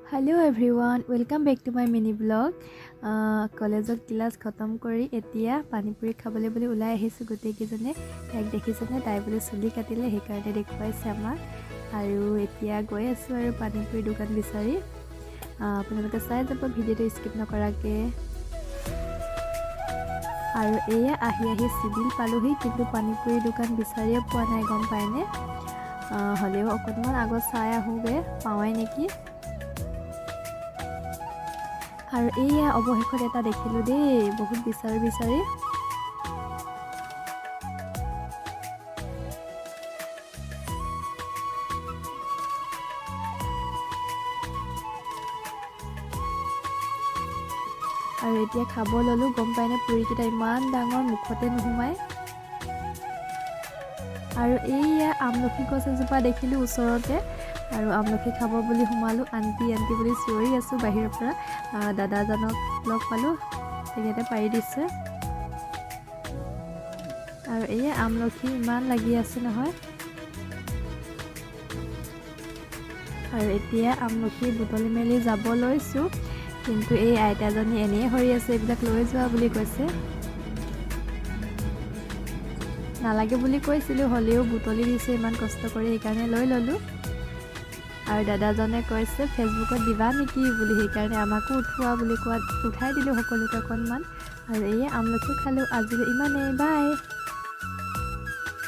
Hello everyone, welcome back to my mini vlog. কলেজত class খতম কৰি এতিয়া পানীপুৰি খাবলৈ বুলি ওলাই আহিছোঁ গোটেইকেইজনে। তাইক দেখিছেনে? তাই বোলে চুলি কাটিলে, সেইকাৰণে দেখুৱাইছে আমাক। আৰু এতিয়া গৈ আছোঁ আৰু পানীপুৰি দোকান বিচাৰি। আপোনালোকে চাই যাব ভিডিঅ'টো স্কিপ নকৰাকৈ। আৰু এয়া আহি আহি চিভিল পালোহি, কিন্তু পানীপুৰি দোকান বিচাৰিয়ে পোৱা নাই, গম পায়নে? হ'লেও অকণমান আগত চাই আহোঁগৈ, পাওঁৱেই নেকি। আৰু এইয়া অৱশেষত এটা দেখিলোঁ দেই, বহুত বিচাৰি বিচাৰি। আৰু এতিয়া খাব ল'লোঁ, গম পায়নে? পুৰিকেইটা ইমান ডাঙৰ, মুখতে নোসোমায়। আৰু এইয়া আমলখি গছ এজোপা দেখিলোঁ ওচৰতে আৰু আমলখি খাব বুলি সোমালোঁ। আণ্টি আণ্টি বুলি চিঞৰি আছোঁ বাহিৰৰ পৰা। দাদাজনক লগ পালোঁ, তেখেতে পাৰি দিছে। আৰু এইয়া আমলখি ইমান লাগি আছে নহয়। আৰু এতিয়া আমলখি বুটলি মেলি যাব লৈছোঁ, কিন্তু এই আইতাজনী এনেই সৰি আছে, এইবিলাক লৈ যোৱা বুলি কৈছে। নালাগে বুলি কৈছিলোঁ, হ'লেও বুটলি দিছে ইমান কষ্ট কৰি, সেইকাৰণে লৈ ল'লোঁ। আৰু দাদাজনে কৈছে ফেচবুকত দিবা নেকি বুলি, সেইকাৰণে আমাকো উঠোৱা বুলি কোৱাত উঠাই দিলোঁ সকলোকে অকণমান। আৰু এয়ে আমলখি খালোঁ। আজিলৈ ইমানেই, বাই।